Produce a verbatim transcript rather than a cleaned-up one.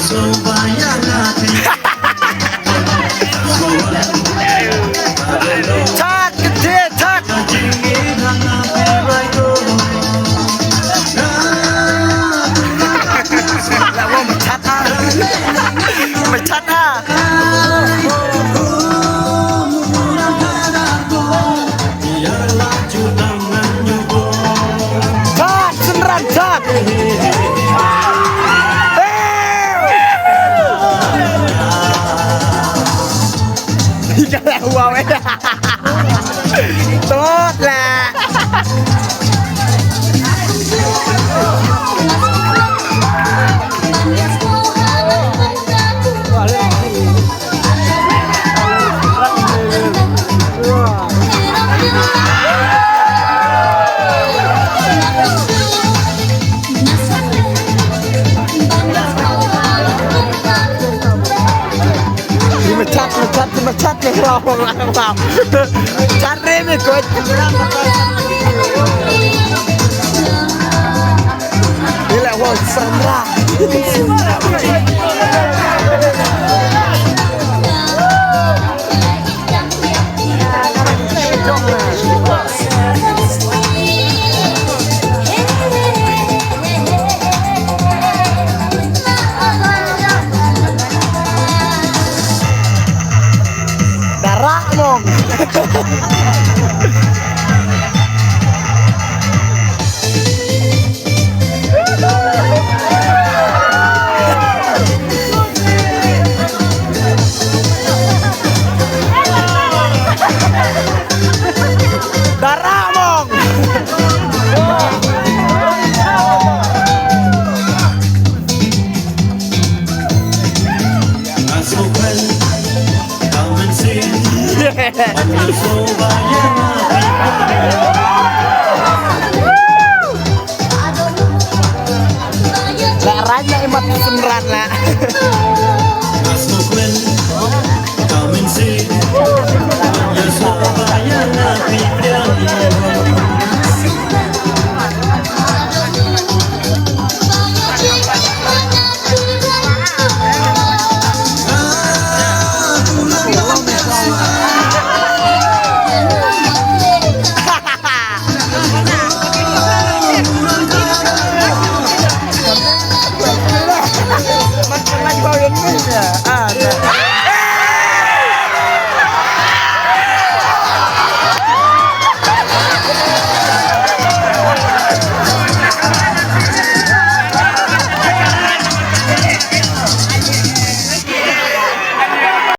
Thak, kete, thak. La wong chat ah. Chat ah. Chat, Synran, chat. Ika la huwa wei. Tot la. Machat, machat, machat, machat. Chat re me koi. Ila wong Sandra. Darak mong. Darak mong. La ranya imat Synran la.